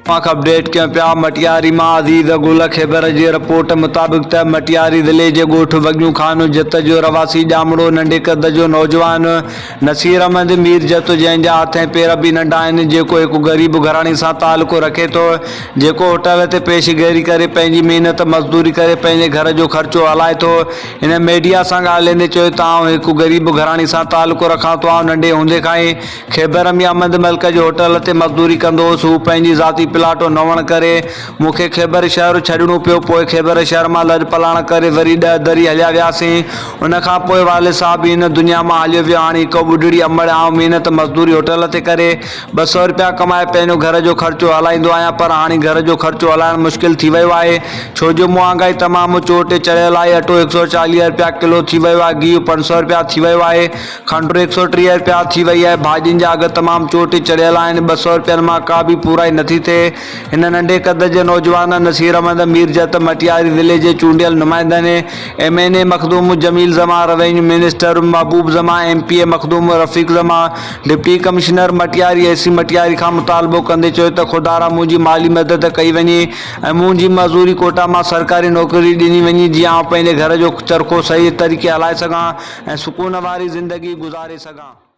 اوهان کي اپڊيٽ ڪيون پيا مٽياري مان عزيز گل خيبر جي رپورٽ مطابق ته مٽياري ضلعي جي ڳوٺ وڳيون خان جت جو رهواسي ڄامڙو ننڍي قد جو نوجوان نصير احمد مير جت جنهن جا هٿ ۽ پير به ننڍا آهن جيڪو هڪ غريب گهراڻي سان تعلق رکي ٿو جيڪو هوٽل تي پيشگيري ڪري پنهنجي محنت مزدوري ڪري پنهنجي گهر جو خرچو هلائي ٿو هن ميڊيا سان ڳالهائيندي چيو ته آئون هڪ غريب گهراڻي سان تعلق رکان ٿو آئون ننڍي هوندي کان ئي خيبر ۾ احمد ملڪ جي هوٽل تي مزدوري ڪندو هوس. هو پنهنجي ذاتي پلاٽ نه هئڻ ڪري مون کي خيبر شهر ڇڏڻو پيو. پوء خيبر شهر مان لڏ پلاڻ ڪري وري ڏهه دري هليا وياسين. ان کان پوء والد صاحب به هن دنيا مان هليو ويو. هاڻي هڪ ٻڍڙي امڙ آئون محنت مزدوري هوٽل تي ڪري 200 رپيا ڪمائي پنهنجو گهر جو خرچو هلائيندو آهيان پر هاڻي گهر جو خرچو هلائڻ مشڪل ٿي ويو آهي ڇو جو مهانگائي تمام چوٽ چڙهيل آهي. اٽو هڪ سئو 40 رپيا ڪلو ٿي ويو آهي، گيهه 500 رپيا ٿي ويو آهي. کنڊ 130 رپيا ٿي وئي آهي، ڀاڄين جا اگهه تمام چوٽ چڙهيل آهن، 200 رپين مان ڪا به پورائي نٿي ٿئي. هن ننڍي قد جي نوجوان نصير احمد ميرجت مٽياري ضلعي جي چونڊيل نمائندن M N A Makhdoom Jamil Zaman, revenue minister Mehboob Zaman, M P A Makhdoom Rafiq Zaman, deputy commissioner Matiari, A C Matiari کان مطالبو ڪندي چيو ته خدارا منهنجي مالي مدد ڪئي وڃي ۽ منهنجي معذوري ڪوٽا مان سرڪاري نوڪري ڏني وڃي جيئن آئون پنهنجي گهر جو چرخو صحيح طريقي هلائي سگهان. ۽ سڪون واري زندگي گذاري سگهان.